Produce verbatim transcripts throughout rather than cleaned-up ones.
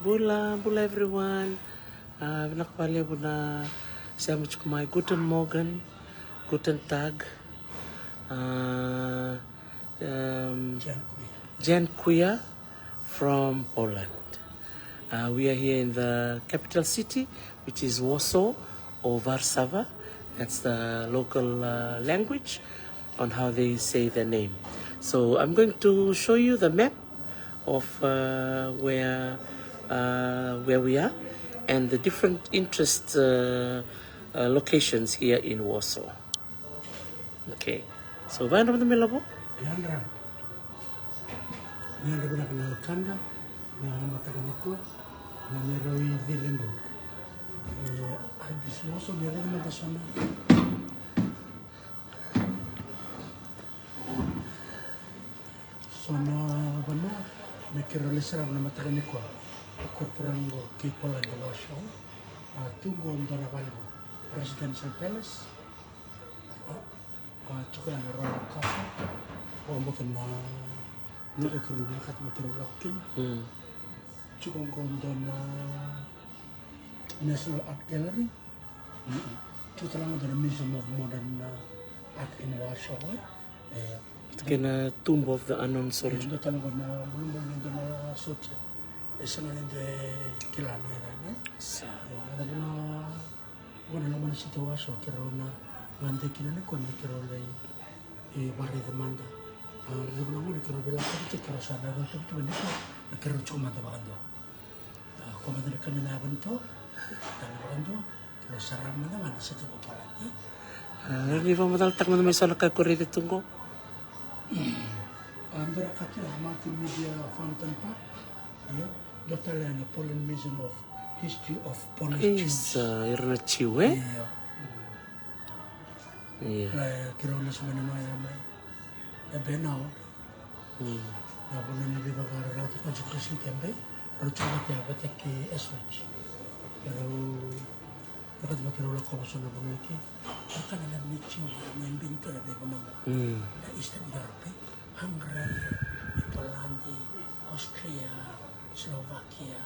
Bula, bula everyone. Uh, vinaka vakalevu na sema tiko mai. Guten Morgen, Guten Tag. Uh, um, Dziękuję. Dziękuję from Poland. Uh, we are here in the capital city, which is Warsaw or Warszawa. That's the local uh, language on how they say their name. So I'm going to show you the map of uh, where uh, where we are and the different interest uh, uh, locations here in Warsaw. Okay. So vaya na mada me lavo. Yadra. Yadra vinaka na wekada na mataka nikua. Na neirau icili qo. E, a bisi Warsaw, neirau mada so na. So na vanua me keirau lai sarava na mataka nikua. Ko Portugal, kei Poland, Warsaw. A, tu qo dua na vale qo, Presidential Palace. A, a, tiko na Royal Castle. Ko boto na nuka keirau vinakata me keirau lako kina. Mm. Tiko qo dua na National Art Gallery. Mm-mm. Tiko tale ga dua na Museum of Modern uh, Art in Warsaw, e? E. Kei na Tomb of the Unknown Soldier. E, dua tale ga na bulubulu ni dua na sotia. E sega ni dua e kila na yacana, e? Sa. E, na vuna, vuna loma ni siti Warsaw, keirau na gade kina nikua me keirau lai, e, vakaraica mada. A, na vuna gona keirau veilakoyaki tiko, keirau sa na rauta tiko nikua, na keirau tiko mada vakadua. A, ko mada na ka ni na yava ni to, na yava ni to, keirau sarava mada ga na seti ko Poland, e? A, ni vakamacalataka mada mai so na ka ko raica tu qo. A, dua na ka tu na multimedia fountain park, io, dua tale na Poland Museum of History of Polish Jews. Isa, ira na Jiu, e? Io. Ia. Keirau lesu mai na noa ya mai. E Bernau. Mm. Na vanua ni veivakararawataki, concentration camp, e. Rau tiko vata ya vata kei Auschwitz. Keirau, na kati vata keirau lako vaso na vanua ike. Vaka na na ni tiko na mai bini tu na veivanua. Mm. Na Eastern Europe, e. Hungary, Poland, Austria, Slovakia,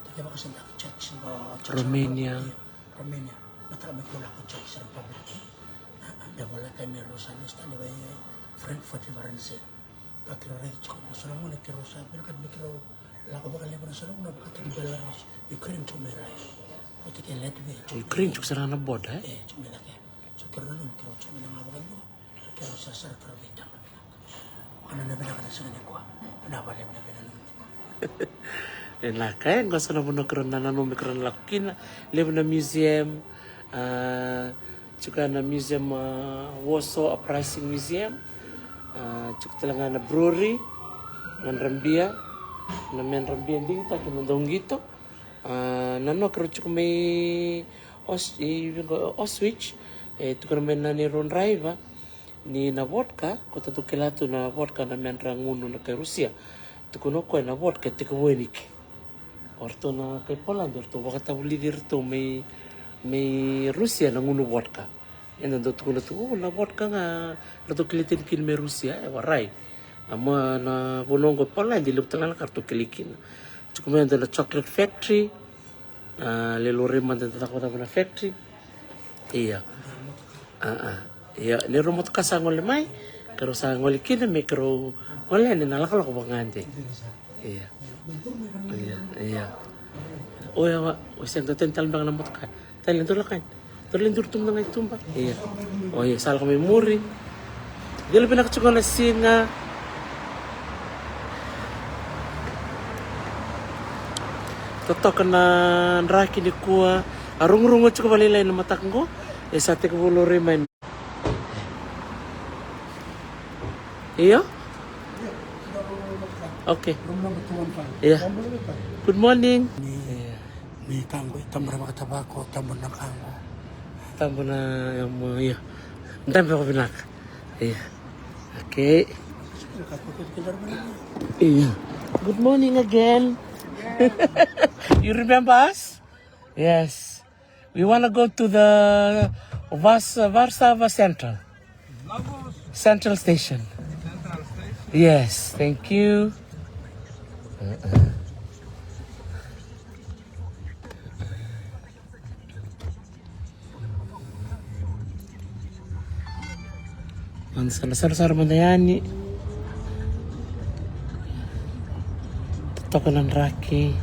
take vaka sa na Czech, Czech Romania. Republic, Romania. Na tara mai keirau lako Czech Republic. Na, na, na vola kai me rau sa na study vai Frankfurt i Varanise. Ka keirau raici tiko na so na gauna keirau sa vinakata me keirau lako vakalevu na so na gauna vakataki Belarus, Ukraine tiko mai rai. Vakataki Latvia tiko mai. Ukraine tiko sara na border, e? E, tiko mai cake. So keirau nanuma keirau tiko mai na ga vakadua. Keirau sarasara tara vei tama vinaka. Vaka na vinaka na siga nikua. Vinaka vakalevu na veinanumi. E na ka e qo sa na vanua keirau na nanumi keirau na lako kina. Levu na museum. A, tiko na museum, a, Warsaw Uprising Museum. A, tiko tale ga na brewery. Na drabia. Na me drabia digitaki na dauqito. A, na noa keirau tiko mai Aus-, i, Auschwitz. E tukuna mai na neirau draiva. Ni na vodka, ko tatou kila tu na vodka na medra gunu na kai Rusia. Tukuna o koya na vodka e tekivu e nike. O ratou na kai Poland, o ratou vakatavulici iratou mai, mai Rusia na gunu vodka. Eda dau tukuna tu, o, na vodka ga ratou kilai tani kina mai Rusia, e warai. A ma na vanua oqo Poland, e levu tale ga na ka ratou kilai kina. Tuku mai eda na chocolate factory, A, le lori mada da cakava na factory. Ia. A, a. Ia, ni rau motoka sa gole mai, keirau sa gole kina me keirau gole yani na lakolako vakagade. Ia. Ia, ia. Oya wa, o se da tani tale beka na motoka. Tale dua lako yani. Tale dua tu mada ga i tuba. Ia. O ia, sa lako mai muri. Dela vinaka tiko na siga. Totoka na draki nikua. A rogorogo tiko vakalailai na mataka qo. E sa tekivu lori mai. Io? Okay. Ia. Good morning. Ia. Ni ka qo, e tabu na vakatavako, tabu na ka qo. Tabu na, ia, mo, ia. Dabe vakavinaka. Ia. Okay. Ia. Good morning again. You remember us? Yes. We wanna go to the Vas-, Warszawa Central. Central Station. Yes, thank you. Uh-uh. Sa na sarasara mada yani. Toka na draki.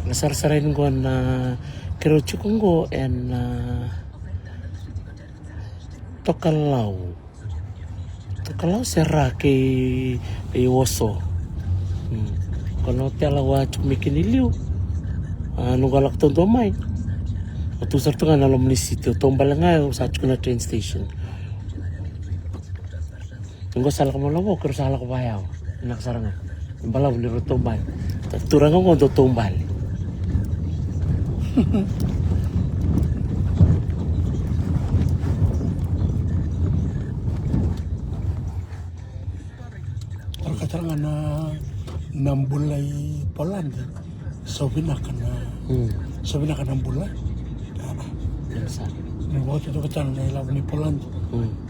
Na sarasara yani qo na kerau tiko qo ena Tokalau. Tokalau se ra kei Oso. Ko na otela au a tiko mai kina i liu. A noqu a lako taudua mai. Au tu sara tu ga na loma ni city, au taubale ga au sa tiko na train station. Qo sa lako mai lavo, keirau sa lako vayawa. Vinaka sara ga. Balavu ni rau taubale. Turaga qo dau taubale. Tara ka tara ga na, na bula i Poland. Sa vinaka na, sa vinaka na bula. Ni vakatutaka tana na ilavo ni Poland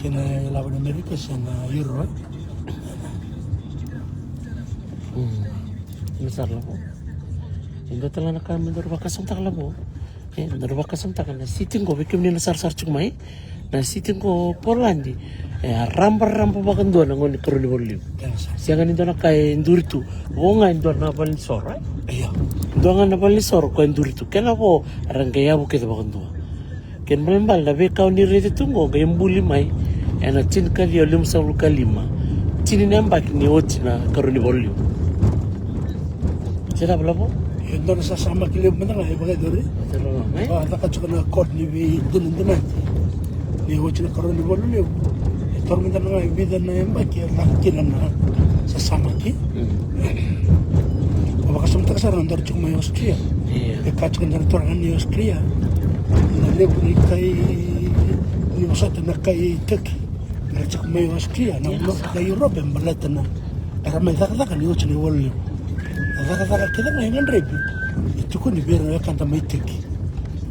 kei na ilavo ni Amerika se na Euro. Ni sa lavo. E dua tale na ka me daru vakasamataka lavo. E daru vakasamataka na siti qo vei kemuni na sarasara tiko mai. Na siti qo Poladi e a rabaraba vakadua na gauna ni karua ni valu levu. Sega ni dua na ka e duri tu. Vo ga e dua na valenisoro e? Io. Dua ga na valenisoro ko e duri tu. Kena vo era qai yavu kece vakadua. Kena ibalebale na veika o ni raica tu qo qai buli mai ena tinikaciwa limasagavulu ka lima. Tini na yabaki ni oti na karua ni valu levu. Se cava lavo? E dua na sasamaki levu mada ga e vakayacori. Vakacaka tiko na court ni veidinadinati ni oti na karua ni valu levu. E toro mada ga e vica na yabaki e lako kina na sasamaki. Au vakasamataka sara na daru tiko mai Austria. E ka tiko na daru turaga ni Austria. Na levu ni kai ni vosota na kai Turkey. Era tiko mai Austria na vanua vaka Europe e baleta na era mai cakacaka ni oti na ivalu levu. Na cakacaka kece ga e gadrevi e tukuni vei ira na wekada mai Teki.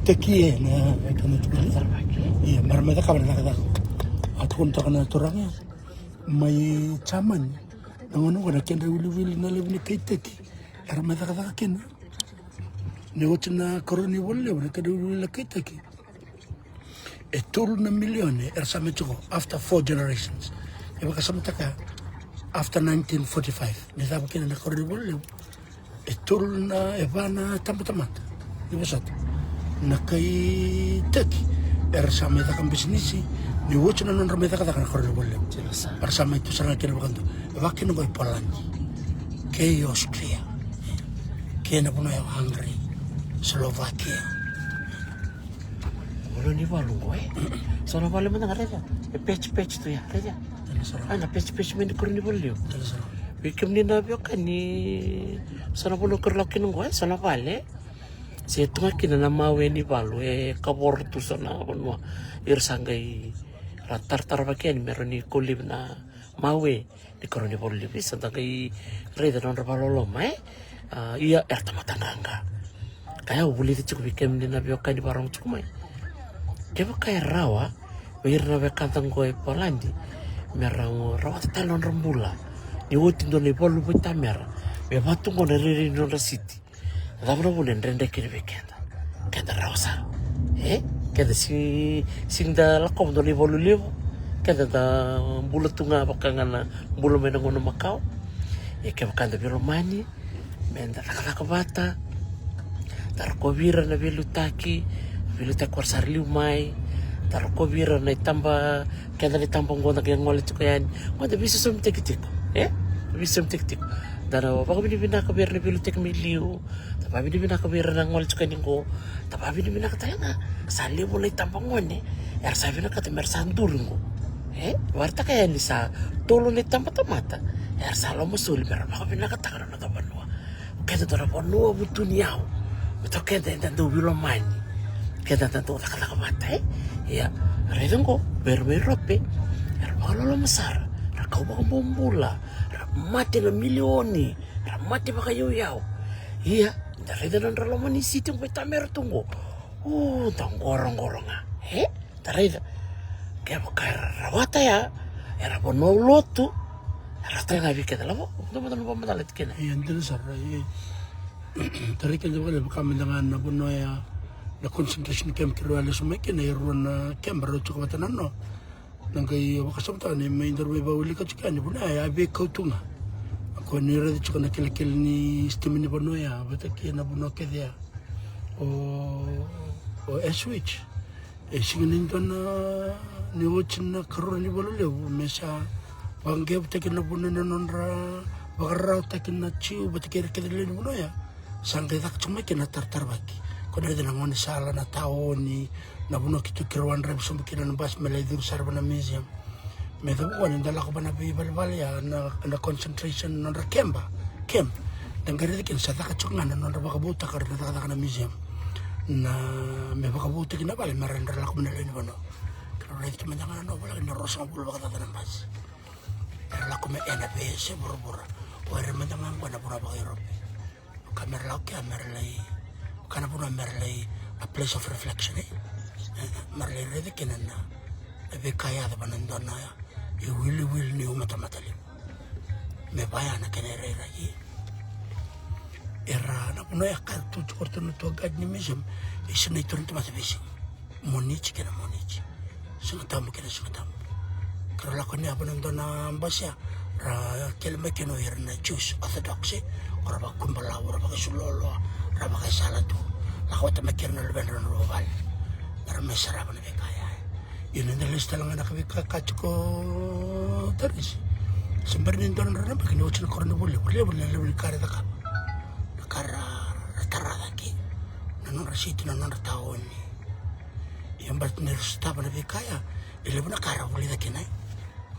Teki e na wekada tukuni. Ia mera mai cakava na cakacaka. A tukuni toka na turaga mai Jamani na gauna oqo na kedra wiliwili na levu ni kai Teki era mai cakacaka kina. Ni oti na karua ni ivalu levu na kedra wiliwili na kai Teki. E tolu na milioni era sa mai tiko after four generations. E vakasamataka after nineteen forty-five ni cava kina na karua ni valu levu. E tolu na e va na tabatamata ni vosota na kai Teki era sa mai caka bisinisi ni oti na nodra mai cakacaka na karua ni valu levu. Era sa mai tu sara ga kina vakadua e vaka kina qo i Poladi kei Austria kei na vanua ya Hungary, Slovakia. Vanua ni valu qo e. So na vale mada ga raica. E peci peci tu ya raica. A na peci peci mai ni karua ni valu levu. Vei kemuni na veiwekani so na vanua keirau lako kina qo e so na vale. Se tu ga kina na mawe ni valu e kavoro tu so na vanua. Ira sa qai ra taratara vaki yani me rawa ni kolivi na mawe. Ni karua ni valu levu sa da qai raica na nodra vakaloloma e. Ia era tamata qaqa. Ka yau vulica tiko vei kemuni na veiwekani vakarogo tiko mai. Kevaka e rawa vei ira na wekada qo e Poladi me ra rawata tale na nodra bula ni oti dua na ivalu veitamera me vatu qo na rairai ni nodra siti. Cava na vuna e dredre kina vei keda? Keda rawa sara e keda si, si da lakova dua na ivalu levu. Keda da bula tu ga vaka ga na bula mai na gauna makawa. Ia kevaka da veilomani me da cakacaka vata. Da rokovi ira na veiliutaki, veiliutaki ko ra sa ra liu mai. Da rokovi ira na itaba, keda na itaba qo da qai gole tiko yani. Qo da veisosomitaki tiko e veisosomitaki tiko. Da na vakavinavinaka vei ira na veiliutaki mai liu. Da vavinavinaka vei ira na gole tiko yani qo. Da vavinavinaka tale ga sa levu na itaba gone era sa vinakata me ra sa duri qo. E vakaraitaka yani sa tolu na itabatamata era sa lomasoli me ra vakavinakataka na noda vanua. Keda dua na vanua vutuniyau. Baleta keda eda dau veilomani. Keda da dau cakacaka vata e. Ia raica qo vei ira mai Rope era vakaloloma sara. Ra kau vakabobula. Ra mate na milioni. Ra mate vakayauyau. Ia da raica na nodra loma ni siti qo e tamera tu qo. U da qoroqoro ga e da raica. Kevaka era rawata ya era vanua lotu. Era tale ga vei keda lavo da mada na vakamacala tikina. Ia dina sara e tarai keda vakalevu vaka mada ga na vanua ya. Na concentration camp keirau a lesu mai kina e rua na camp rau tiko vata na no. Na qai vakasamataka ni mai daru mai vakawilika tiko yani, vuna ya a veikau tu ga. Ko ni raica tiko na kelekele ni sitima ni vanua ya vata kei na vanua kece ya o, o Ipswich. E sega ni dua na, ni oti na karua ni valu levu me sa vaqevutaki na vanua na nodra vakararawataki na Jiu vata kei ira kece na lewe ni vanua ya. Sa qai caka tiko mai kina na tarataravaki. Ko na raica na gaunisala, na taoni, na vanua keitou keirau a draiva sobu kina na basi me lai curu sara va na museum. Me cava gona da lako va na veivalevale ya na, na concentration, nodra keba, camp. Da qai raica kina sa caka tiko ga na nodra vakavoutaka na cakacaka na museum. Na me vakavoutaki na vale me ra dra lako mai na lewe ni vanua. Keirau raica tu mada ga na novolaki na ruasagavulu vakacaca na basi. Era lako mai ena veiyasai vuravura. O ira mada ga qo na vanua vaka-Europe. Ka mera lako kea mera lai, ka na vanua mera lai a place of reflection, e? E, mera lai raica kina na, na veika e yaco va na dua na iwiliwili ni umatamata levu. Me vaya na kena irairai. Era na vanua ya ka tu tiko ratou na tour guide ni museum, e sinai tu na tamata veisiga. Moniti kei na Moniti, Siga Tabu kei na Siga Tabu. Ka ra lako ni yava na dua na basi ya, ra kele mai kina o ira na Jews Orthodox, e, o ra vakakubalau, ra vakaisuloloa, ra vakaisala tu. Lako vata mai kei ira na luvedra na vuvale. Era mai sarava na veika ya. Io, ni da lesu tale ga na ka veika ka tiko Tarisi. Se bera ni dua na drau na yabaki ni oti na Koronivuli Levu, levu na levu ni ka ra cakava. Na ka ra, ra tara cake. Na nodra siti, na nodra taoni. Ia baleta ni ra sotava na veika ya, e levu na ka ra vulica kina.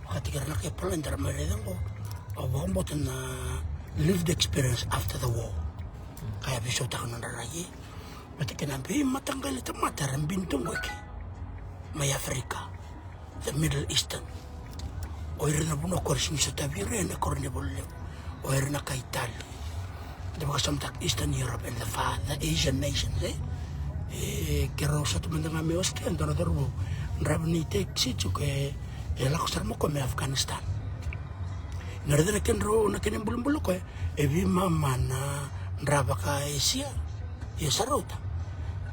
Vakataki ira na kai Poland era mai raica qo, au vakabauta na lived experience after the war. Ka ya veisautaka na nodra rai. Vata kei na veimataqali tamata era bini tu qo eke mai Africa, the Middle Eastern. O ira na vanua ko ra sega ni sotavi ira ena Koronivuli Levu. O ira na kai Itali. Da vakasamataka Eastern Europe and the far, the Asian nations, e? E, keirau sota mada ga mai Austria, dua na cauravou. Draiva ni taxi tiko e, e lako sara mai o koya mai Afghanistan. Na raica na kedrau, na kena ibulibuli o koya, e veimama na dra vaka-Esia. Ia sa rauta.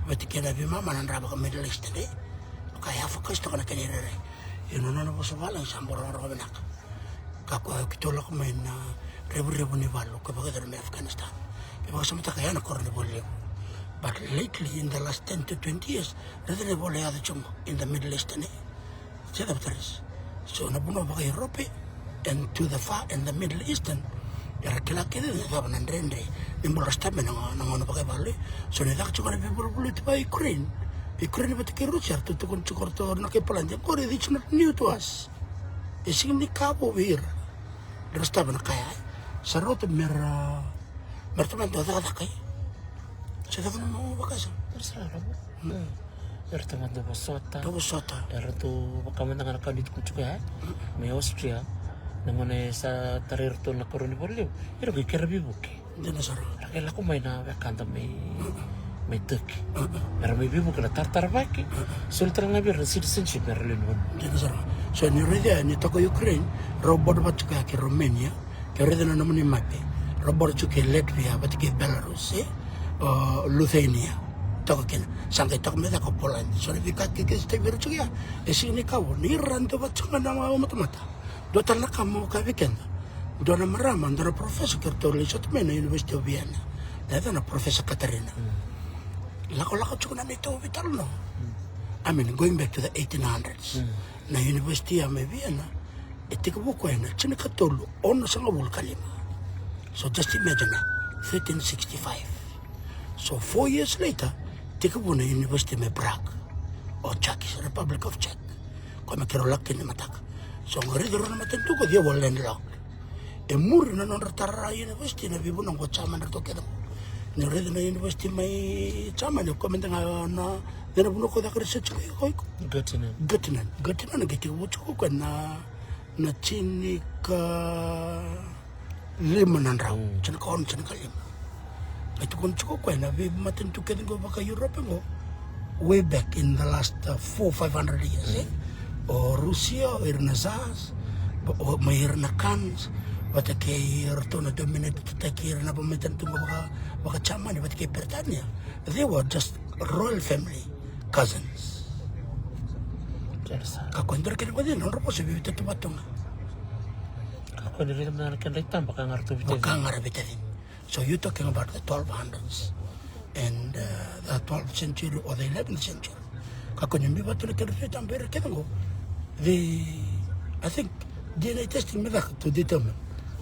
Vata kei na veimama na dra vaka-Middle Eastern, e? Ka ya focus toka na kena irairai. Ia na nona vosa vavalagi sa bau rogorogo vinaka. Ka koya keitou lako mai na revurevu ni valu, ko vakayacori mai Afghanistan. Ke vakasamataka ya na Koronivuli Levu. But lately, in the last ten to twenty years, raica na ivola e yaco tiko qo in the Middle Eastern, e? Se cava Tarisi. So na vanua vaka-Europe and to the far and the Middle Eastern, era kila kece ni cava na dredre ni bula ra sotava mai na gauna vakaivalu. So ni caka tiko na veivolivoliti vaka-Ukraine, Ukraine vata kei Russia, ratou tukuna tiko ratou na kai Poland, qori, it's not new to us. E sega ni ka vou vei ira. Ra sotava na ka ya, e? Sa rauta mera, mera tamata dau cakacaka, e? Se cava na nomu vakasama? Era sa rauta. Era tamata dau vosota. Dau vosota. Era dau vakamada ga na ka ni tukutuku ya, e? Mai Austria, na gauna e sa tarai iratou na Koronivuli Levu, ira qai kera veivuke. Dina sara. Ra qai lako mai na wekada mai, mai Turkey. Mera mai veivuke na tarataravaki. Soli tale ga vei ira na citizenship mera lewe ni vanua. Dina sara. So ni raica ni toka Ukraine, rau border vata tiko ya kei Romania, ke raica na nomuni mape. Rau border tiko kei Latvia vata kei Belarus, e? O, Lithuania. Toka kina. Sa qai toka mai cake o Poland. So na veika kece e sotava ira tiko ya, e sega ni ka vou. Ni ra dau vata tiko ga na umatamata. Dua tale na ka mo kaya vei keda. Dua na marama, dua na professor keitou lai sota mai na University of Vienna. Na yacana Professor Katarina. Lakolako tiko na neitou veitalanoa. I mean, going back to the eighteen hundreds. Na university ya mai Vienna, e tekivu koya na tinikatolu onosagavulu ka lima. So just imagine, thirteen sixty-five. So four years later, tekivu na university mai Prague, o Czech, Republic of Czech. Koya me keirau lako kina ni mataka. So qo raica rau na matanitu qo, they were landlocked. E muri na nodra tara university na veivanua qo Germany ratou kece qo. Ni raica na university mai Germany, o koya mada ga na, na vanua ko caka research ko iko. Göttingen. Göttingen. Göttingen qai tekivu tiko koya na, na tinika lima na drau, mm, tini ka ono, tini ka lima. E tukuna tiko o koya na veimatanitu kece qo vaka-Europe qo, way back in the last, uh, four, five hundred years, eh? Mm. O Rusia, o ira na Tsars, o, mai ira na Khans, vata kei iratou na dominator-taki ira na veimatanitu qo vaka, vaka-Germany, vata kei Peritania. They were just royal family cousins. Ka ko dua na kena vacina, nodra vosa vei Vita tu vatu ga. Ka ko ni raica mada na kedra itaba ka ga ratou vita. Ka ga ra vita cini. So you talking about the twelve hundreds and uh, the twelfth century or the eleventh century. Ka ko ni mi vatu na kedra itaba era kece go. The, I think D N A testing me caka to determine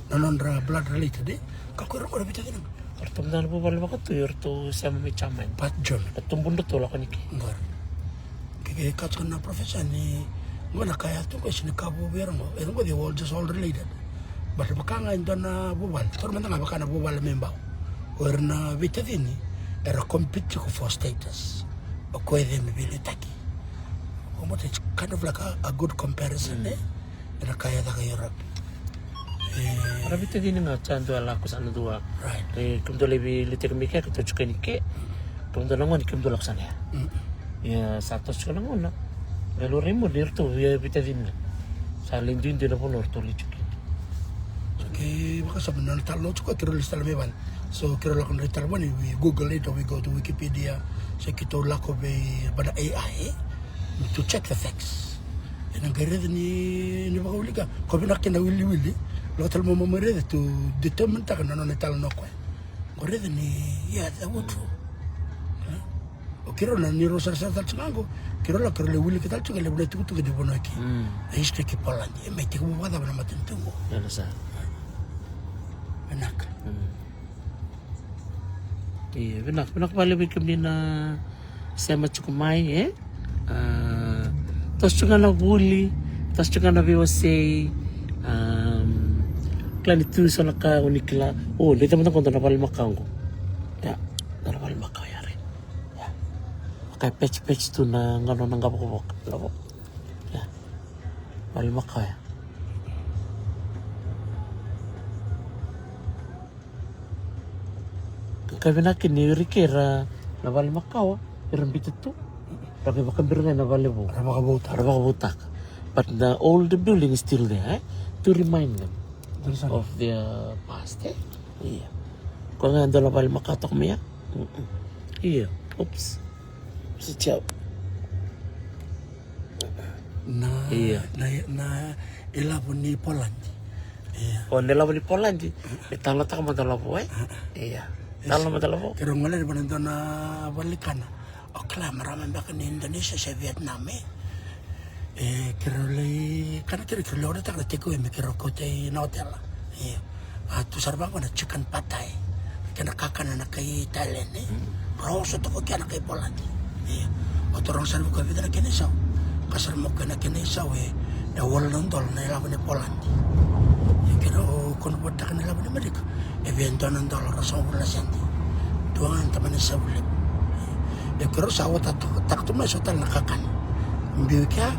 na nodra blood related, e. Ka ko era ko ra vita cini. Ratou mada na vuvale vakatu, ratou sema mai Jamani. Pat John. Ratou budratou lako ni ke. Qori. Ke, ke kacaka na professor ni qo na ka ya tu qo e sini ka vou vei ira qo. Era qo they were just all related. But vaka ga e dua na vuvale. Toro mada ga vaka na vuvale me bau. O ira na veitacini era compete tiko for status. O koya e me veiliutaki. O mota it's kind of like a, a good comparison, eh? Ena ka e caka i Europe. E, ra veitacini ga sa dua lako sa na dua. Right. E, kemudou lai veiliutaki mai ke, keitou tiko ni ke. Kemudou na gone, kemudou lako sa na ya. Ia sa toso tiko na gauna. Qai laurai mai ni ratou via veitacini ga. Sa lai duidui na vanua ratou lai tiko kina. So kei vakasamataka na talanoa tiko, keirau lesu tale mai vale. So keirau lako na rai talevoni, we Google it or we go to Wikipedia. So keitou lako vei vana A I, eh, to check the facts. Ena qai raica ni, ni vakaulika. Ko vinaka kina wiliwili. Lako tale mai mo mai raica to determine taka na nona italanoa o koya. Ko raica ni, ia, the whole truth. O keirau na ni rau sarasara tale tiko ga qo. Keirau lako keirau lai wilika tale tiko ga levu na itukutuku ni vanua kei. A history kei Poland. E mai tekivu vakacava na matanitu qo. Ia na sa. Vinaka. Ia, vinaka, vinaka vakalevu vei kemuni na sema tiko mai, e? A, toso tiko ga na vuli, toso tiko ga na veiwasei. A, kila ni tu so na ka o ni kila. O, dei tamata qo dua na vale makawa qo. Ia, dua na vale makawa ya re. Ia. Vaka e pecipeci tu na qanona qavokavoka. Lavo. Ia. Vale makawa ya. Ka vinaka ni ira kei ira na vale makawa era biuta tu. Ra qai vakabira ga na vale vou. Ra vakavoutaka. Ra vakavoutaka. But the old building is still there, eh? To remind them of their past, eh? Ia. Ko ga dua na vale makawa toka mai ya. Ia. Oops. Oops, ciao. Na, ia, na, na ilavo ni Polandi. Ia. O na ilavo ni Polandi. E talanoataka mada lavo, e? Ia. Talanoa mada lavo. Keirau gole ni vana dua na valenikana. O kila marama beka ni Indonesia se Vietnam, e? E keirau lai kana keirau, keirau lai order taka na takeaway me keirau kauta i na otela. Ia. A tu sara vaqo na chicken pad thai. Kei na kakana na kai Thailand, e. Rau oso toka kea na kai Poland. Ia. O taroga sara vei koya vica na kena isau. Ka sara mo kena kena isau e, e walu na dola na ilavo ni Poland. Ia keirau convert taka na ilavo ni Amerika. E via dua na dola ruasagavulu na sede. Dua ga na tamana isau levu. Ia keirau sa ota taka tu mai so tale na kakana. Biu kea,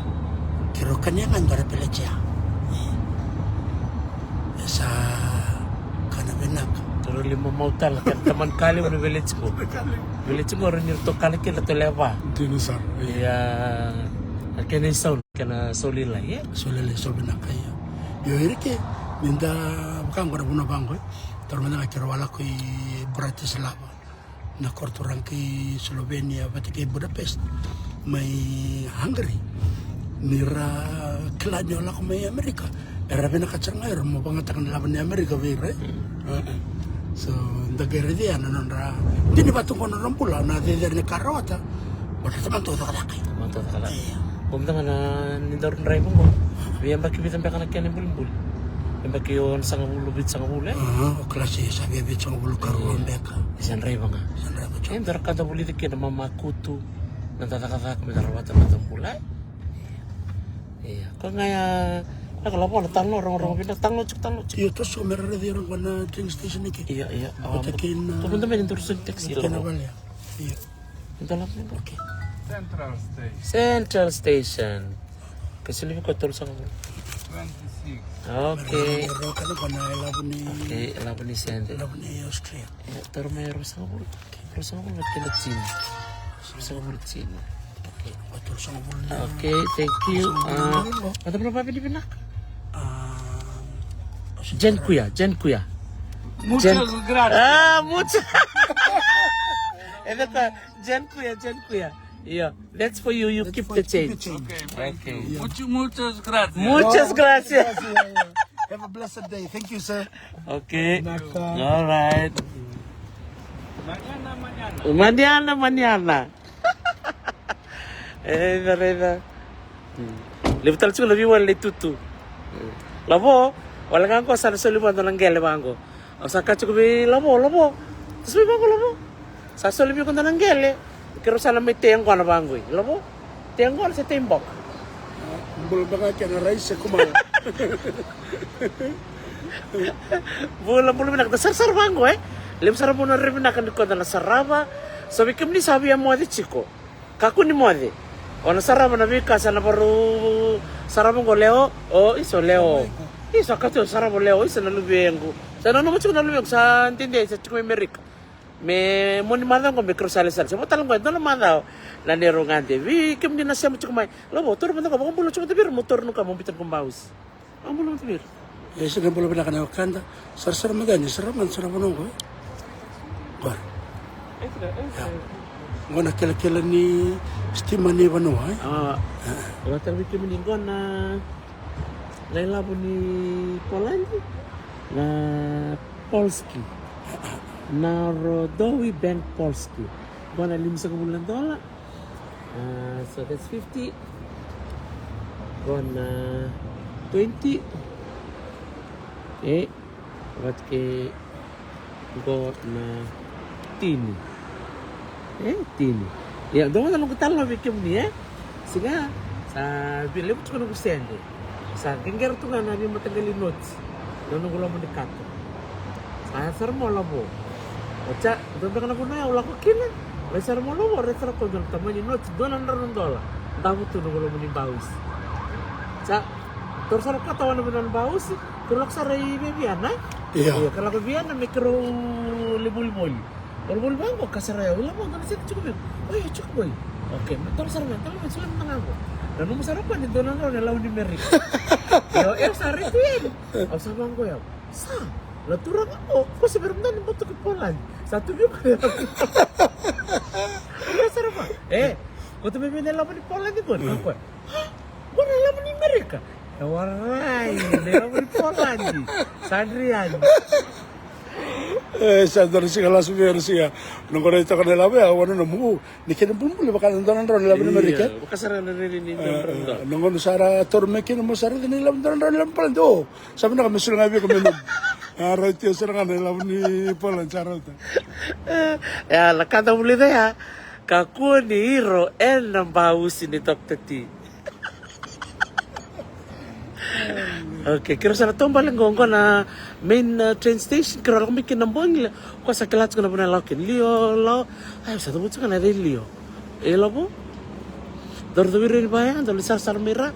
keirau kania ga dua na peleti ya. Ia. E sa kana vinaka. Toro lima mau tale, kana tamani ka levu na veleti qo. Veleti qo, rawa ni ratou kana kina ratou lewe va. Dina sara. Ia, a kena isau, kena sau lailai, e? Sau lailai, sau vinaka, ia. Io, ira ke, ni da vaka qo na vanua vaqo, e. Toro mada ga keirau a lako i Bratislava. Na koro turaga kei Slovenia vata kei Budapest mai Hungary. Ni ra kila ni o lako mai Amerika, era vinakata sara ga era mo vagataka na lavo ni Amerika vei ira. So da qai raica na nodra dini vata qo na nodra bula na cecere ni ka ra rawata. Baleta tamata dau cakacaka. Tamata dau cakacaka. Ia. Ko mada ga na ni daru draiva qo. Via yabaki vica beka na kena ibulibuli? Yabaki onosagavulu, vitusagavulu, e? Aha, o kalasi sa via vitusagavulu ka rua beka. Sa draiva ga. Sa draiva tiko. E dua na ka da vulica kina mama kutu na da cakacaka me da rawata na da bula, e? Ia. Ko ga ya na ka lavo na talanoa rogorogo vinaka, talanoa tiko, talanoa tiko. Io, toso me ra raici ira qo na train station i ke. Ia, ia. Vata kei na, tu mada mai ni daru soli taxi kei na vale. Ia. Central Station. Central Station. Ka soli vei koya tolusagavulu. Twenty-six. Okay. Rau ka na ilavo ni, okay, ilavo ni sede. Ilavo ni Austria. E, toro mai ruasagavulu. Ruasagavulu vata kei na tini. Ruasagavulu tini. Okay. Tolusagavulu. Okay, thank you. A, vata na vavinavinaka. A, Jen Kuya, Jen Kuya. Muchas gracias. A, muchas. E vaka Jen Kuya, Jen Kuya. Yeah, that's for you. You keep the change. Okay, thank you. Muchas, muchas gracias. Muchas gracias. Have a blessed day. Thank you, sir. Okay. All right. Mañana, mañana. Mañana, mañana. Raica, raica. Levu tale tiko na veiwali ni tutu. Lavo, wale ga qo sa na soli vua dua na qele vaqo. Au sa kaya tiko vei Lavo, Lavo. Sa soli vaqo, Lavo. Sa soli vei iko dua na qele. Keirau sa na mai tei yaqona vaqo, Lavo. Tei yaqona se tei boka. Bula beka kena rai se kumala. Bula, bula vinaka, da sarasara vaqo, e. Levu sara vua na rere vinaka ni koda na sarava. So vei kemuni sa via moce tiko, kakua ni moce. O na sarava na veika sa na varau sarava qo, Leo. O, isa o Leo. Isa, kati o sarava o Leo, isa na luvequ. Sa nanuma tiko na luvequ sa dede, sa tiko mai Merika. Me mua ni macawa qo me keirau sa lai sara. Se vo tale qo e dua na macawa na neirau gade. Vei kemuni na sema tiko mai, Lavo, taura mada qo, vakabula tiko mada vei ira, mo taura na ka mo biuta na noqu bausi. Vakabula mada vei ira. E, sega, bula vinaka na wekada. Sarasara mada yani, sara mada, sara vanua qo, e. Qori. Qo na kelekele ni sitima ni vanua, e. Au a tara vei kemuni qo na, na ilavo ni Poladi, na Polski. Na Rodowy Bank Polski. Qo na limasagavulu na dola. Ah, so that's fifty. Qo na twenty. E, vata kei qo na tini. E, tini. Ia, dua mada noqu talanoa vei kemuni, e? Siga, sa via levu tiko noqu sede. Sa qeqera tu ga na veimataqali noti na noqu loma ni kato. Sa sara mo Lavo. Oti ya, dua beka na vanua au lako kina. Rai sara mo Lavo, rai sara ko dua na tamani noti dua na drau na dola. Davo tu noqu loma ni bausi. Sa taura sara ko tawa na vanua na bausi. Keirau lako sara i vei Viana. Ia, keirau lako Viana me keirau lai volivoli. Volivoli vaqo, ka sara yau, i Lavo, dua na sede tiko vei. Oi, tiko vei. Okay, me taura sara ga, taura ga, solia mada ga qo. Nanuma sara ko ni dua na drau na ilavo ni Merika. Io, e sa rai tu yani. Au sa vaqo yau. Sa, na turaga qo, ko se vei ira mada ni bau toka i Poladi. Sa tu vei ko. Io, sara va. E, ko tu vei na ilavo ni Poladi qo, ka koya. Qo na ilavo ni Merika. E warai, na ilavo ni Poladi. Sa dri yani. E, sa dua na siga lasu vei na siga. Noqu raitaka na ilavo ya, au a nanuma, ni kena bulabula vaka na dua na drau na ilavo ni Merika. Vaka sara na rere ni dua na drau. Noqu sa ra taura mai kina mo sa raica na ilavo dua na drau na ilavo ni Poladi. O, sa vinaka me solia ga vei iko me nomu. A, rauta sara ga na ilavo ni Poladi, sa rauta. E, ya, na ka da vulica ya. Kakua ni iro ena bausi ni Doctor T. Okay, keirau sa na taubale qo, qo na main, uh, train station, keirau lako mai kina na bogi, Leo. Ko sa kila tiko na vanua e lako kina, Leo, Leo. Ai, sa cavuta tiko na cei, Leo. E Lavo. Dou ra cavuta ira vaya, dou lai sarasara mai ra.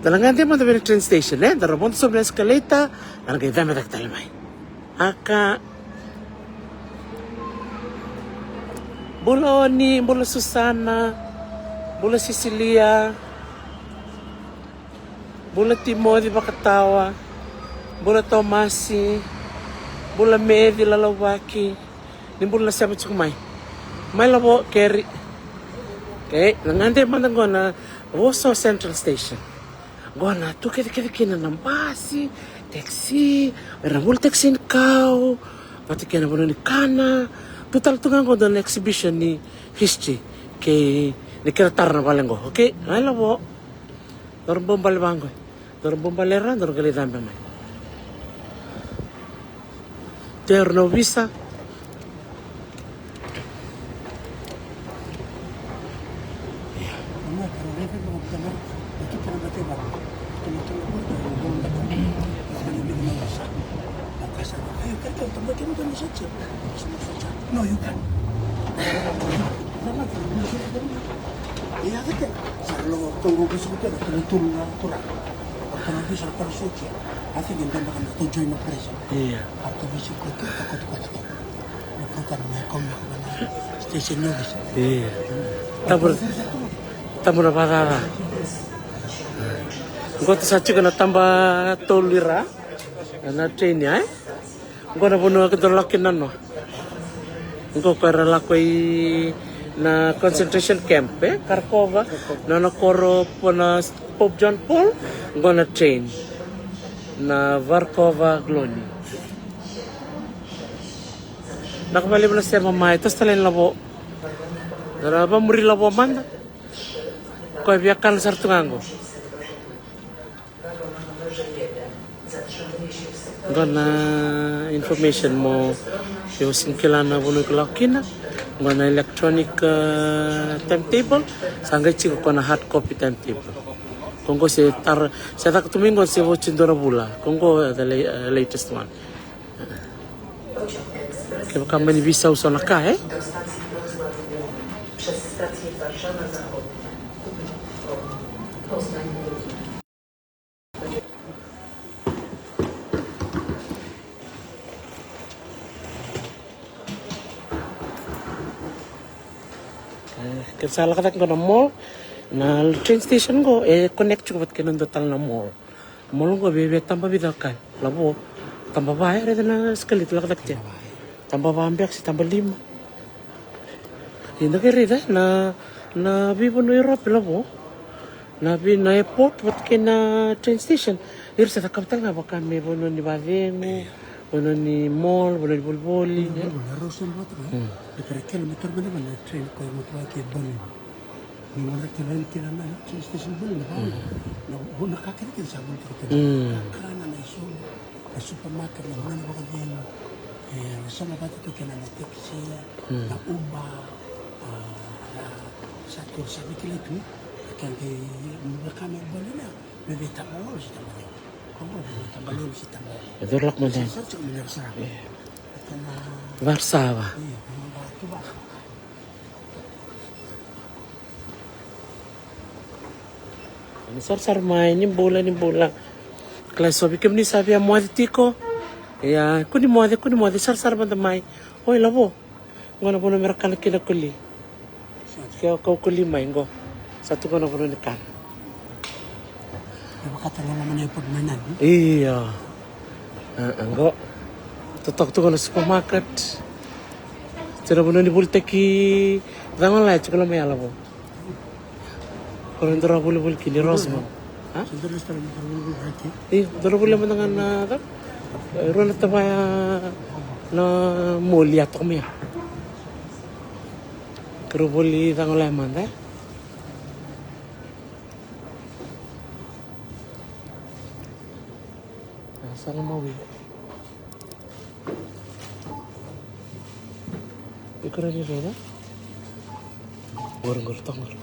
Da na gade mada vei na train station, e? Da na vodo sobu na escalator, da na qai cabe cake tale mai. Aka. Bula Oni, bula Susana, bula Sisilia, bula Timoci Vakatawa, bula Tomasi, bula Meci Lalauvaki, ni bula na sema tiko mai. Mai Lavo, Keri. Okay, na gade mada qo na Warsaw Central Station. Qo na tu kecekece kina na basi, taxi, era bula taxi ni kau, vata kei na vanua ni kana. Tu tale tu ga qo dua na exhibition ni history kei ni kena tara na vale qo. Okay, mai Lavo. Dou ra bau bale vaqo. Dou ra bau bale ra, dou ra qai lai cabe mai. Tero na ovisa. No, you can't. Ia, kete. Sa lo ko ko ko so ko ko tulu na kura. Ko ko ko so ko so ko. I think in the back of the joint operation. Ia. After we should go to the court, court. Ko ko me ko me ko na station office. Ia. Tabura, tabura vacava. Qo tu sa tiko na taba tolu i ra na train, e? Qo na vanua ka dau lako kina na noa. Qo ko era lako i Na concentration camp e Karakova, na nona koro po na Pope John Paul, qo na train na Varkova Gloni. Na ka valevu na sema mai, toso tale ni lavo. Ra vamuri lavo mada. Koya via kana sara tu ga qo. Qo na information mo, o sega ni kila na vanua ko lako kina. Qo na electronic, uh, timetable. Sa qai tiko ko na hard copy timetable. Ko qo se tara, se caka tu mai qo se vo tiko dua na vula. Ko qo the la-, uh, latest one. Kevaka mani veisau so na ka, e? E, keda sa lako cake qo na mall, na train station qo e connect tiko vata kei na dua tale na mall. Mall qo vei, vei taba vica ka. Lavo, taba va e raica na escalator lako cake tiko. Taba va beka se taba lima. Eda qai raica na, na veivanua Europe lavo. Na vei, na airport vata kei na train station. Ira sa cakava tale ga vaka me vanua ni vacegu, vanua ni mall, vanua ni volivoli. Vanua ni voli, rau sa vata ga. Mm. Na kere kele me tara mada na train ko e motoa ke Berlin. Ni mara kele kele na train station Berlin na vau. Mm. Na vuna ka kele kele sa voli kele. Mm. Kakana na isulu, na supermarket, na vuna ni vakacegu. E, na sa na vata tu kena na taxi, mm, na Uber, a, na sa tu sa vei kele tu. Kele kele me vaka me Berlin na. Vei, vei taba lolo se taba lolo. Ko qo vei taba lolo se taba lolo. E dua lako mada. Sa, sa, sa, sa, sa. E. Varsava. E, Varsava. Ni sarasara mai, ni bula, ni bula. Kila so vei kemuni sa via moce tiko. Ia, kua ni moce, kua ni moce, sarasara mada mai. Oi, lavo. Qo na vanua me ra kana kina koli. Ke o kau koli mai qo. Sa tu qo na vanua ni kana. E vakatagala mai na airport mai Nadi. Io. A, a, qo. Totoka tu qo na supermarket. Tu na vanua ni volitaki cagolaya tiko na mai alavo. Ko na dua ra volivoli kina i Rosemont. A? Io, dua ra volia mada ga na ca. E, rua na tavaya na moli a toka mai. Ko ra voli cagolaya mada, e? A, sa na mawi. Iko raica, raica. Qori, qori, toka qori.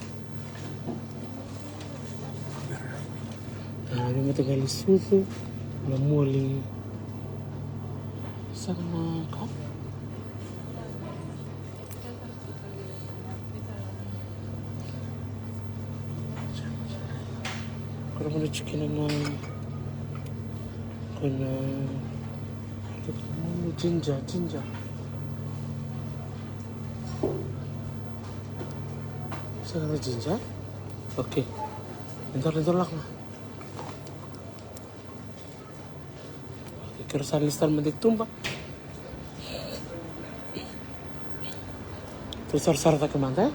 A, vei mataqali sucu, na moli. Sa na ka. Ko na vanua tiko kina na, ko na, ko na ginger, ginger. Sa na ginger. Okay. Dua, dua lako ga. Kera sa lista mada i tuba. Tou sarasara cake mada, e?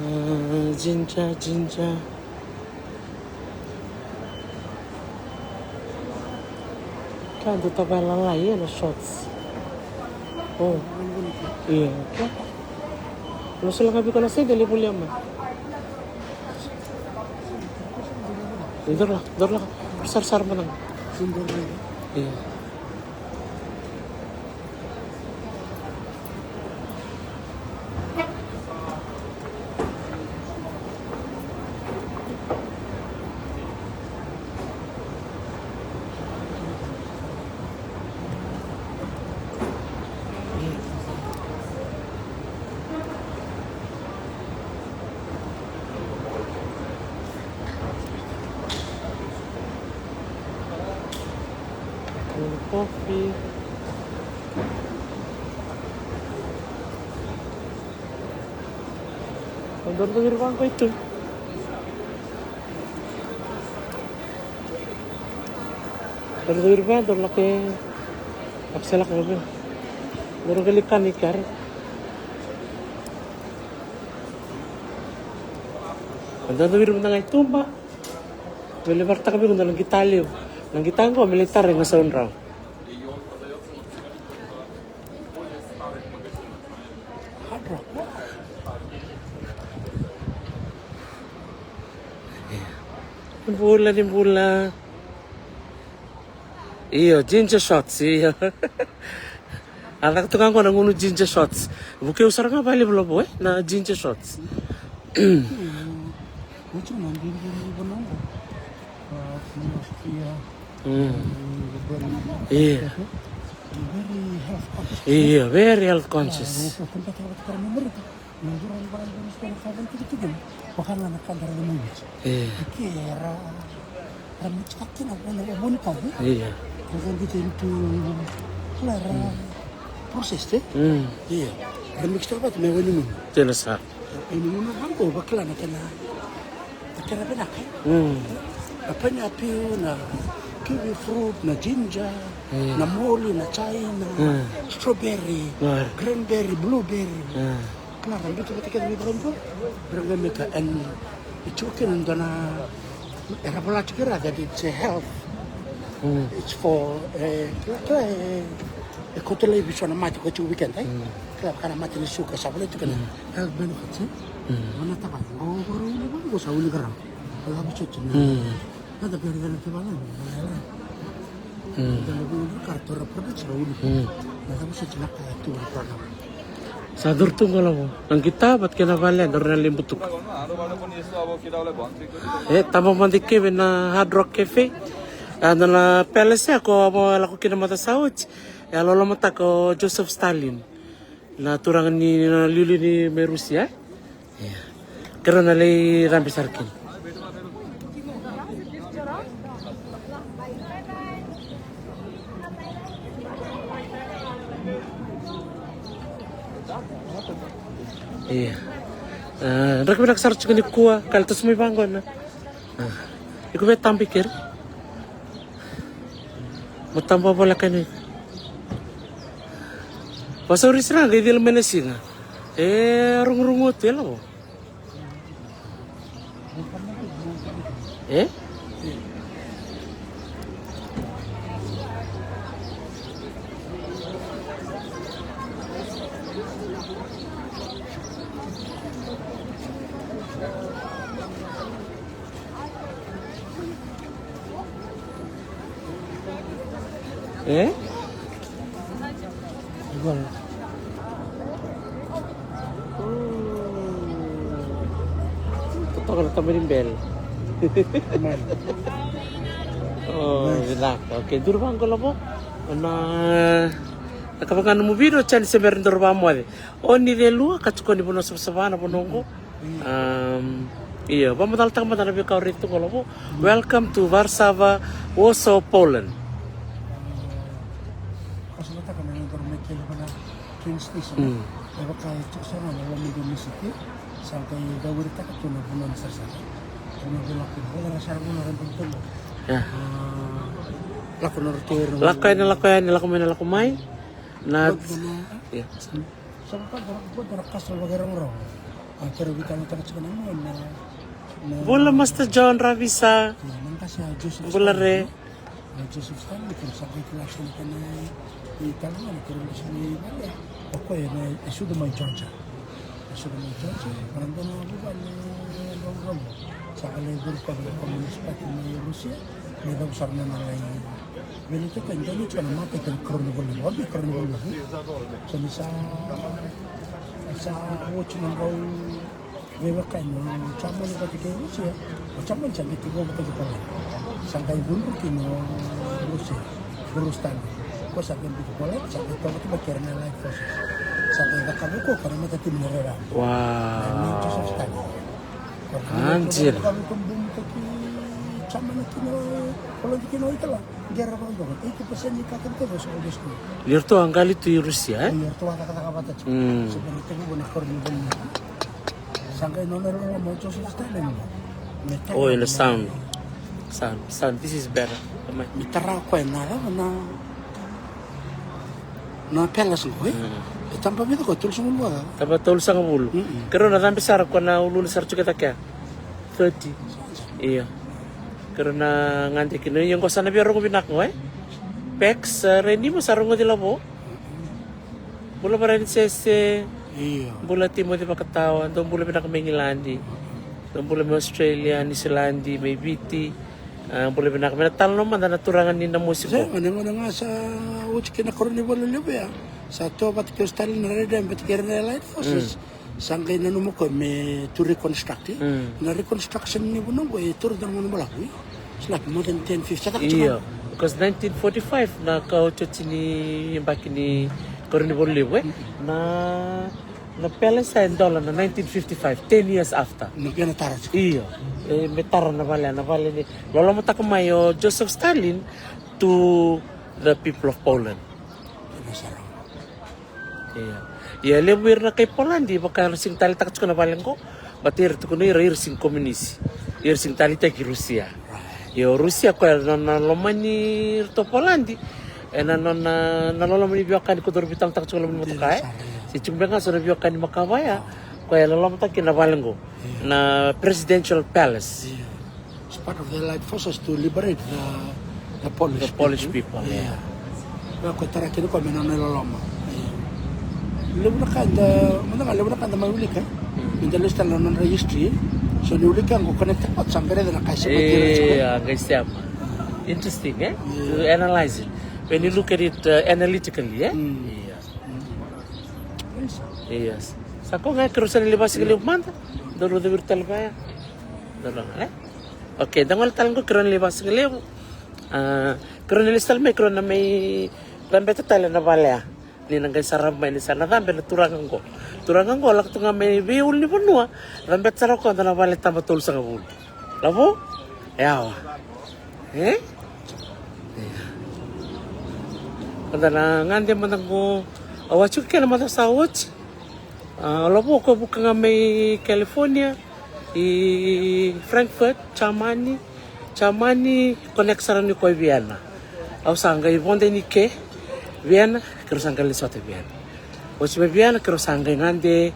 A, ginger, ginger. Ka dau tavaya lalai, e, na shorts. O. Io, okay. Lo sala ga vei iko na sede, lai volia mai. Dua ra lako, dua ra lako. Sarasara mada ga. Io. Coffee. Dua ra dau ira vaqo i tu. Dua ra dau ira vaqo, dua ra lako e. Lako se lako vaqo. Dou qai lai kana i keri. Dou dau ira mada ga i tuba. Vei lai varataka vei iko na qita levu. Na qita qo me lai tara e Gasau Drau. Ni bula, ni bula. Io, ginger shots, io. A caka tu ga qo na gunu ginger shots. Vukei au sara ga vakalevu, Lavo, e, na ginger shots. Mm. Io. Io, very health conscious. Vaka ga na ka da raica mai Viti. Io. Ke ra, ra mix-taka kina vua na vua ni kavi. Io. Ra dau dita into, kila, ra processed, e? Mm. Io. Ra mix-taka vata me wai ni gunu. Tena sa. Wai ni gunu vaqo, vakila na kena, na kena vinaka, e? Mm. Na pineapple, na kiwi fruit, na ginger, io, na moli, na chai, na, mm, strawberry, io, cranberry, blueberry. Io. Kila, ra biuta vata kece vei ira qo. Ira qai mix-taka, and e tiko kina e dua na, era vola tiko kina that it's a health. Mm. It's for, e, kila, kila, e, e kauta laivi so na mate ko tiko weekend, e? Mm. Kila, vaka na mate ni suka, sa volai tiko kina, mm, health benefits, e? Mm. Vanataka, o, o, o, o, o, sa uli karau. Kila, vosoti na. Mm. Nada beri dana te vala. Mm. Dana beri kara tora product sa uli. Mm. Nada beri sa tina kaya tu na product. Sa duru tu qo, Lavo. Na qita vata kei na vale, duru na lai butuka. E, taba mada i ke vei na Hard Rock Cafe. A, na, na palace ya ko mo lako kina mada sa oti. E a lolomataka o Joseph Stalin. Na turaga ni, na liuliu ni mai Rusia, e? Ia. Keirau na lai cabe sara kina. Ia. A, draki vinaka sara tiko nikua, ka lai toso mai vaqo na. A. Iko via taba i keri. Mo taba voleka yani. Vasauri sara ga qai cila mai na siga. E rogorogo tu e Lavo. E? E? Igual. Totoka na taba ni bele. O, vinaka. Okay, duru vaqo, Lavo. Na, na ka vaka nomu video, chance se bera ni duru vamoce. O ni celua, ka tiko ni vanua savasava na vanua oqo. Am, io, vakamacalataka mada na veika o raica tu qo, Lavo. Welcome to Warszawa, Warsaw, Poland. Ka sa vataka na nodaru mai keli vana train station. Mm. E vaka e tiko sara ga na loma ni city. Sa qai cauritaka tu na vanua ni sarasara. Vanua vei lako, vei lako sara vanua ra dau tolu. Ia. A, lako na rotoi. Lako yani, lako yani, lako mai na lako mai. Na, ia. Sa vaka dua na, dua na castle vakairogorogo. A, keirau veitalanoataka tiko na, na, na. Bula Master John Ravisa. Ia, na qase a Joseph Stalin. Bula re. A, Joseph Stalin, keirau sa qai kila tiko na kena italanoa, keirau qai sega ni vale. O koya e sucu mai Georgia. E sucu mai Georgia, vaka dua na vuvale rogorogo. Sa qai lai curu koya vei komunisi pati mai Rusia. Me cava sara na nona lai. Vei iratou e dua na tiko na mata kei na karua ni vale. Obi karua ni vale. So ni sa, sa oti na qau veiwekani o Jamani vata kei Rusia. O Jamani sa qai tiko vata kei Poland. Sa qai cudru kina o Rusia. Cudru Stalin. Ko sa qai biuta Poland, sa qai toka tu vata kei ira na Allied Forces. Sa qai cakava ko koya na matatimi ni rerevaki. Wow. Na Joseph Stalin. Anjir. Ka vei ko bumi taki Jamani kina, Poland kina o Hitler. Gera vakadua, eighty percent ni ka kece kece sa always tu. Ni ratou a qali tu i Rusia, e? Ni ratou a cakacaka vata tiko. Mm. So, bera ni tekivu na karua ni vale. Sa qai nona loloma o Joseph Stalin. Me tara. Oh, in the sound. Sound, sound. This is better. Me tara koya na cava na Na palace qo, e? E taba vica qo, tolusagavulu vakacaca? Taba tolusagavulu. Keirau na cabe sara ko na ululu sara tiko e cake. Thirty. Io. Keirau na gade kina. Io, qo sa na via rogo vinaka qo, e? Pex, e, Renimo sa rogoci Lavo. Bula Varanisese. Io. Bula Timoci Vakatawa. Dou bula vinaka mai Igiladi. Dou bula mai Australia, Niusiladi, mai Viti. A, bula vinaka. Me na talanoa mada na turaga ni Namosi qo. Sega, na gauna ga sa oti kina na Koronivuli levu ya. Sa toa vata kei Stalin na Red Army vata kei ira na Allied Forces. Sa qai nanuma koya me tu reconstruct. Na reconstruction ni vanua qo e toro dua na gauna balavu. It's like more than ten, fifty, sa taka tiko. Io, because nineteen forty-five na ka otioti ni yabaki ni Koronivuli levu, e. Na Na palace e dola na nineteen fifty-five, ten years after. Na kena tara tiko. Io. E, me tara na vale, na vale ni lolomataka mai o Joseph Stalin to the people of Poland. Kena sara. Io. Ia, levu ira na kai Poladi vaka era sega ni taleitaka tiko na vale qo, but era tukuna ira, ira sega ni komunisi. Ira sega ni taleitaki Rusia. Io, Rusia koya na, na lomani iratou Poladi. E na, na, na, na loloma ni veiwekani ko dou veitalanoataka tiko loma ni motoka, e. Se tiko beka ga so na veiwekani makawa ya. Koya e lolomataka kina na vale qo. Na Presidential Palace. It's part of the Allied Forces to liberate the, the Polish people. The Polish people, yeah. Koya ko tara kina ko me nona iloloma. Levu na ka da, mada ga levu na ka da mai wilika. Me da lesu tale na nodra history. So ni wilika qo connected, but sa bere na ka e sema. Io, qai sema. Interesting, e? To analyze it. When you look at it, uh, analytically, e? Yes. Sa ko ga keirau sa na lai vasigalevu mada. Dou rau ceviri tale vaya. Dou rau, e? Okay, da gole tale qo keirau na lai vasigalevu. A, keirau na lesu tale mai, keirau na mai cabeta tale na vale ya. Ni na qai sarava mai ni sa na cabe na turaga qo. Turaga qo lako tu ga mai veiulunivanua. Cabeta sara o koya na vale taba tolusagavulu. Lavo? Yawa. E? Mada na gade mada qo. Au a tiko kina mada sa oti. A, o Lavo ko vuka ga mai California. I Frankfurt, Germany. Germany, connect sara ni ko i Vienna. Au sa qai voda ni ke Vienna, keirau sa qai lesu sota Vienna. Oti mai Vienna, keirau sa qai gade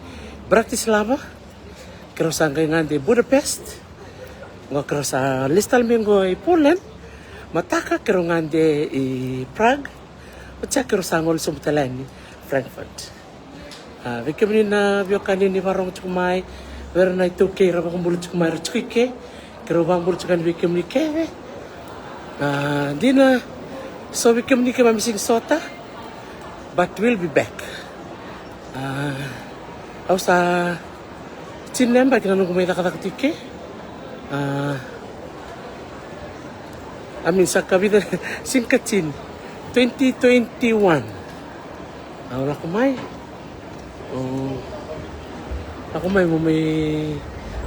Bratislava. Keirau sa qai gade Budapest. Qo keirau sa lesu tale mai qo i Poland. Mataka keirau gade i Prague. Oti ya keirau sa gole sobu tale yani Frankfurt. A, vei kemuni na veiwekani ni varogo tiko mai, vei ira na iTaukei era vakabula tiko mai, era tiko i ke, keirau vakabula tiko yani vei kemuni kece. A, dina, so vei kemuni keimami sega ni sota, but we'll be back. A, au sa tini na yabaki na noqu mai cakacaka tiko i ke. A, I mean, sa ka vica, sega ka tini. Twenty twenty-one. Au lako mai. O, lako mai mo mai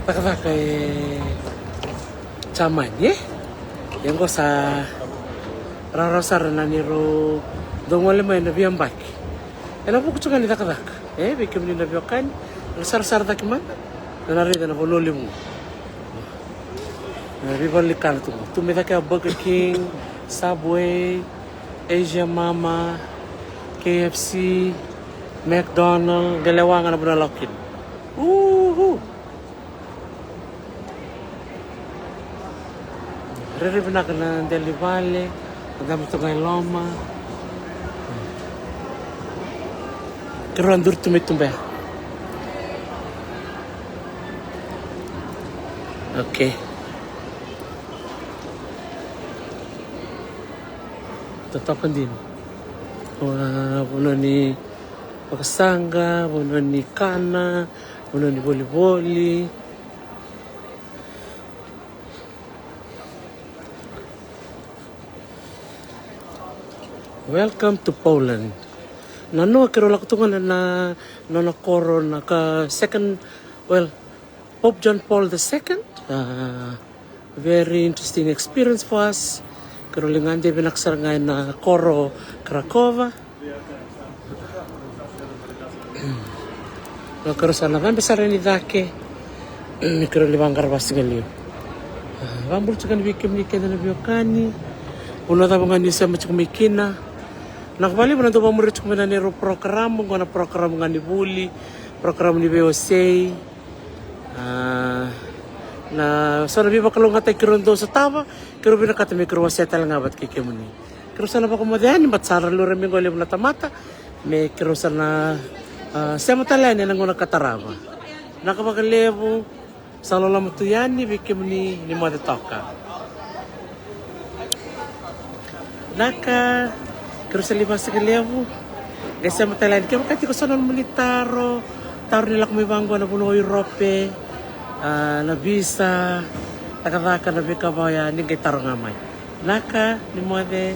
cakacaka e Jamani, e? Ia qo sa rawarawa sara na neirau dau gole mai na veiyabaki. Ena vuku tu ga ni cakacaka, e, vei kemuni na veiwekani, na sarasara cake mada, na na raica na vanua levu. E, veivalu ni kana tu qo. Tu mai cake a Burger King, Subway, Asia Mama, K F C, McDonald, qai lewa ga na vanua lako kina. Uhu! Rairai vinaka na dela ni vale, na dabe toka e loma. Keirau a duri tu mai tuba ya. Okay. Totoka dina. Wa, vanua ni vakasaqa, vanua ni kana, vanua ni volivoli. Welcome to Poland. Nanoa keirau lako tu ga na, na nona koro na ka second, well, Pope John Paul the second. Uh, very interesting experience for us. Keirau lai gade vinaka sara ga ena koro Krakowa. Keirau sa na cabe sara yani cake. Keirau lai vaqara vakasigalevu. Vakabula tiko yani vei kemuni kece na veiwekani. Vanua cava ga ni sema tiko mai kina. Vinaka vakalevu na dau vakamuri tiko mai na neirau porokaramu, qo na porokaramu ga ni vuli, porokaramu ni veiwasei. A, na so na veivakalougatataki keirau dau sotava, keirau vinakata me keirau wasea tale ga vata kei kemuni. Keirau sa na vakamoce yani, baleta sa ra lura mai qo e levu na tamata, me keirau sa na, a, sema tale yani ena gauna ka tarava. Vinaka vakalevu. Sa loloma tu yani vei kemuni ni moce toka. Vinaka, keirau sa lai vakasigalevu. Qai sema tale yani, kevaka tiko so na nomuni taro, taro ni lako mai vaqo na vanua o Europe, a, na visa, cakacaka, na veika vaya, ni qai taro ga mai. Vinaka, ni moce.